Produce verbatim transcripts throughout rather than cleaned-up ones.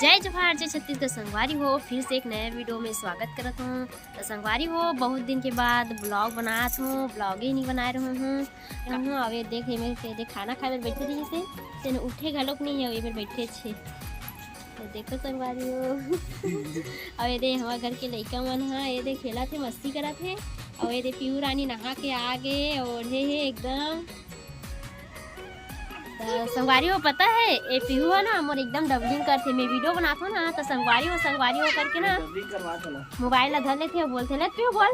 जय जोहार, जय छत्तीसगढ़ संगवारी हो, फिर से एक नया वीडियो में स्वागत करत हूँ। तो संगवारी हो, बहुत दिन के बाद ब्लॉग बनात हूँ, ब्लॉग ही नहीं बनाए रहूँ हूँ। रहूँ, अब ये देख, ये मेरे, ये देख, खाना खाए बर बैठे रही से, तेने उठे घलोक नहीं है, ये मेरे बैठे छे। तो देखो संगवारी हो, अब ये दे हमारे घर के लइका मन हा, ये दे खेला थे, मस्ती करा थे, और ये दे पीहू रानी नहा के आ गए, ओढ़े है एकदम। त संगवारी हो, पता है, ए पीहू है ना, मोर एकदम डबलिंग करथे। मैं वीडियो बनात हूँ ना, तो संगवारी हो, संगवारी हो करके ना, डबलिंग करवा तो ला। मोबाइल ला धर लेथे और बोलथे, "ले पीहू बोल,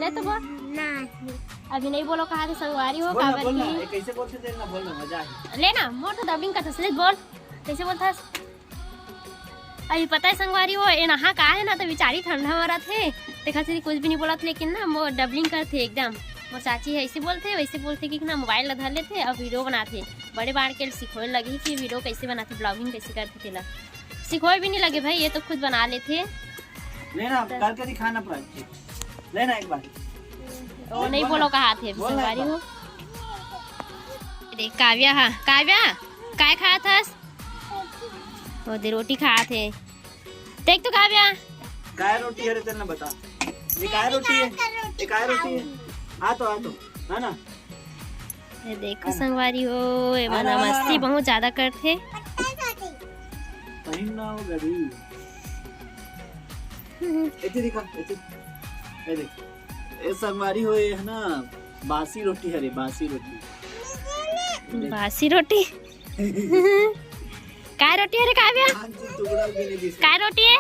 ले तो बोल।" नहीं। अभी नहीं बोलो, कहा थे संगवारी हो, बोल ना, काबर बोल ना, की ये कैसे बोलथे तेरे ना, बोल ना, मजा आही। ले ना, मोर तो डबलिंग करथे, ले बोल, कैसे बोलथस? अभी पता है संगवारी हो, ए नहा का है ना, तो बेचारी ठंडा मरत है, देखा से कुछ भी नहीं बोलत, लेकिन ना मोर डबलिंग करथे एकदम। मोर चाची है, ऐसे बोलथे, वैसे बोलथे कि ना मोबाइल ला धर लेथे और वीडियो बनाथे। बड़े बाढ़ के सिखोए लगी कि वीडियो कैसे बनाथे, ब्लॉगिंग कैसे करथे तेला। सिखोए भी नहीं लगे भाई, ये तो खुद बना लेथे। लेना, करके दिखाना प्राची। लेना एक बार। वो नहीं बोलना। बोलो कहा थे बोलना एक संगवारी बार। हो। देख काव्या, हाँ काव्या, काय खात हस? वो दे रोटी खात हे। देख तो काव्या। काय रोटी है रे, तेने बता। ये काय रोटी है? ये काय रोटी है? आ तो, आ तो, है ना? ये देखो संगवारी हो, ये आना, मना आना, मस्ती आना। बहुत ज्यादा करथे। सही ना हो गरीब। एती दिखा, एती। ये देख। ए संगवारी हो, ये है ना, बासी रोटी हरे, बासी रोटी। बासी रोटी? काय रोटी हरे काव्या? पाँच टुकड़ा भी नहीं दिस। काय रोटी है?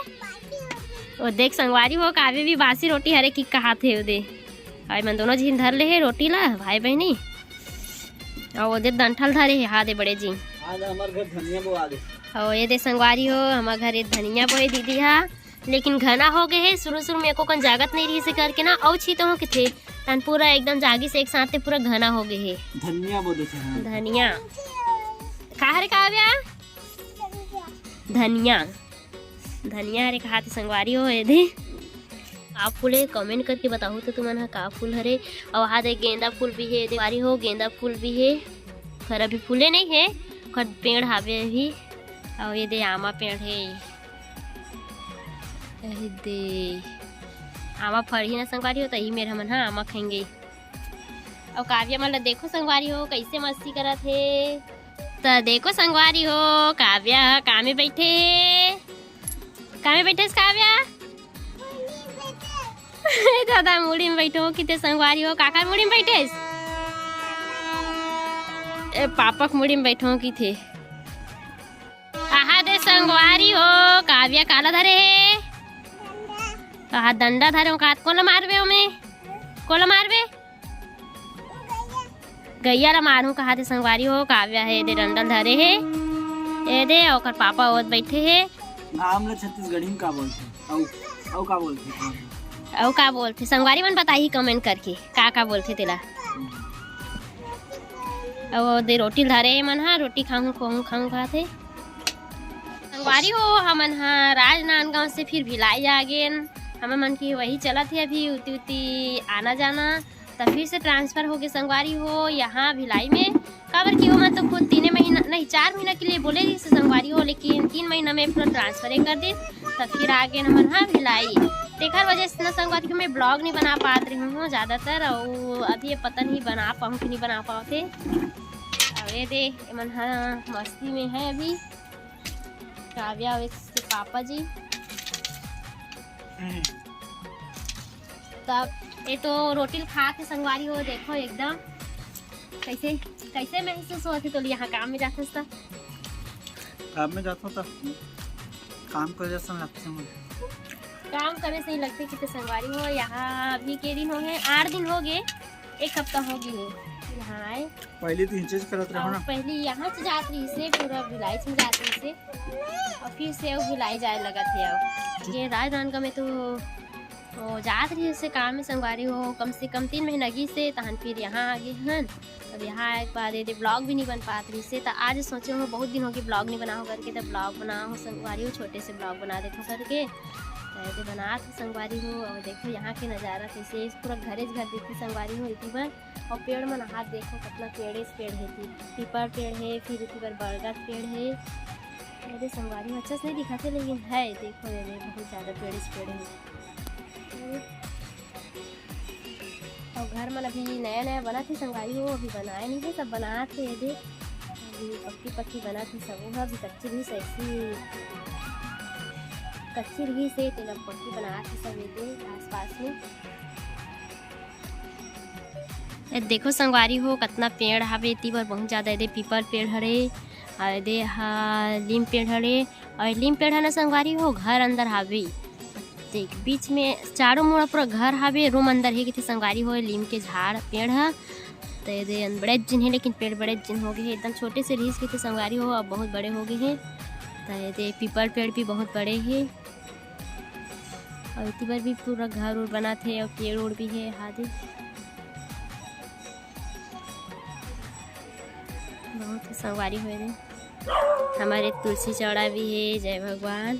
वो देख संगवारी हो, काव्या भी बासी रोटी हरे की कहा थे, वो दे। भाई मन दोनों झिन धर ले है रोटी ला, भाई बहनी। और वो दे डंठल धरे है, हा दे बड़े जी। आज हमारे घर धनिया बोआ दे। और ये दे संगवारी हो, हमारे घर ये धनिया बोए दीदी हा। लेकिन घना हो गए हे, शुरू शुरू में एको कन जागत नहीं रही से करके ना, अउ छी तो हो किथे, तन पूरा एकदम जागी से एक साथ पूरा घना हो गए हे। धनिया बोले थे, हाँ। धनिया। का हरे काव्या? धनिया। धनिया हरे कहा थे संगवारी हो, ये दे। का फूल हे, कमेंट करके बताहू तो तुमन हा का फूल हरे। अउ हा दे गेंदा फूल भी हे, दे संगवारी हो, गेंदा फूल भी हे। खर अभी फूले नहीं हे, खर पेड़ हावे अभी। अउ ये दे आमा पेड़ हे। अरे दे, आमा फरही ना संगवारी हो, त इही मेर हमन ह आमा खाएंगे। अउ काव्या मन ल देखो संगवारी हो, कैसे मस्ती करत हे। त देखो संगवारी हो, काव्या ह कामे बैठे हे। कामे बैठेस काव्या? दादा मुड़ी में बैठो किथे संगवारी हो, काकर मुड़ी में बैठेस? ए पापक मुड़ी में बैठो किथे। आहा दे संगवारी हो, काव्या काला धरे हे? आहा डंडा धरे हो, कात कोला मारबे ओमे? कोला मारबे? गैया ला मारहूँ कहा दे संगवारी हो, काव्या हे दे डंडा धरे हे। ए दे, ओकर पापा ओत बैठे हे। आम ला छत्तीसगढ़ी में का बोलथे? अउ, अउ का बोलथे? अउ का बोलथे? संगवारी मन बताही कमेंट करके, का का बोलथे तेला। अउ दे रोटी धरे हे मन हा, रोटी खाहूँ, खाहूँ, खाहूँ कहाथे। संगवारी हो, हमन हा राजनांदगांव से फिर भिलाई आ गेन। हमन मन की वही चलत हे अभी उती उती आना जाना। त फिर से ट्रांसफर हो गे संगवारी हो यहाँ भिलाई में। काबर कि ओमन तो खुद तीने महीना, नहीं, चार महीना के लिए बोले रहिस संगवारी हो, लेकिन तीन महीना में पूरा ट्रांसफर कर दिस। त फिर आ गेन हमन हा भिलाई। तेखर वजह से ना संगवारी हो, मैं ब्लॉग नहीं बना पात रही हूँ ज़्यादातर, अउ अभी ये पता नहीं बना पाऊँ कि नहीं बना पाते। अब ये दे, एमन हा मस्ती में है अभी, काव्या अउ इसके पापा जी। तब ये तो रोटी ल खात हे संगवारी हो, देखो एकदम कैसे, कैसे महसूस होत हे तोला यहाँ काम में जाथस त? काम में जाथों त काम करे जैसन लगथे मुझे। काम करे से ही लगथे कि तो संगवारी हो, यहाँ अभी के दिन हो गए, आठ दिन हो गए, एक हफ्ता हो गए हे यहाँ आए। पहले तो इंचेज करत रहो अउ ना। पहले यहाँ से जात रहिस हे, पूरा भिलाई से जात रहिस हे, अउ फिर से अउ भिलाई जाए लगत हे। अब ये राजनांदगांव में तो, तो जात रहिस हे काम में संगवारी हो, कम से कम तीन महीना गिस हे, तहन फिर यहाँ आ गे हन। अब यहाँ आए के बाद ये ब्लॉग भी नहीं बन पात रहिस हे, त आज सोचे हो बहुत दिन हो गए ब्लॉग नहीं बना हो करके, त ब्लॉग बना हो संगवारी हो, छोटे से ब्लॉग बना देथो करके, त ये बनात हो संगवारी हो। और देखो यहाँ के नज़ारा कैसे, पूरा घरे घर दिखथे संगवारी हो इति बर। और पेड़ मन हाथ देखो, कितना पेड़े से पेड़ हे, पीपर पेड़ हे, फिर इति बर बरगद पेड़ हे। मेरे संगवारी हो, अच्छा से नहीं दिखाते, लेकिन है, देखो, ये बहुत ज्यादा पेड़ इस पेड़ है। और घर मन अभी नया नया बनत हे संगवारी हो, अभी बनाए नहीं है, सब बनात हे। ये देख, अभी पक्की पक्की बनत हे सब, वो अभी कच्ची रहिस, ऐसी कच्ची रहिस हे, तेला पक्की बनात हे सब ये देख आसपास में। ए देखो संगवारी हो, कतना पेड़ हावे एती बर, बहुत ज्यादा। एदे पीपर पेड़ हरे, अउ एदे हा लीम पेड़ हरे, अउ लीम पेड़ ह ना संगवारी हो, घर अंदर हावे। देख, बीच में चारों मुड़ा पूरा घर हावे, रूम अंदर हे किथे संगवारी हो, लीम के झाड़ पेड़ ह। त एदे अन बड़े जिन हे, लेकिन पेड़ बड़े जिन हो गए हे, एकदम छोटे से रहिस किथे संगवारी हो, अब बहुत बड़े हो गए हे। त एदे पीपर पेड़ भी बहुत बड़े हे, अउ एती बर भी पूरा घर उर बनत हे, अउ पेड़ उड़ भी हे, हा दे। बहुत ही संगवारी होए रे। हमारे तुलसी चौड़ा भी हे, जय भगवान।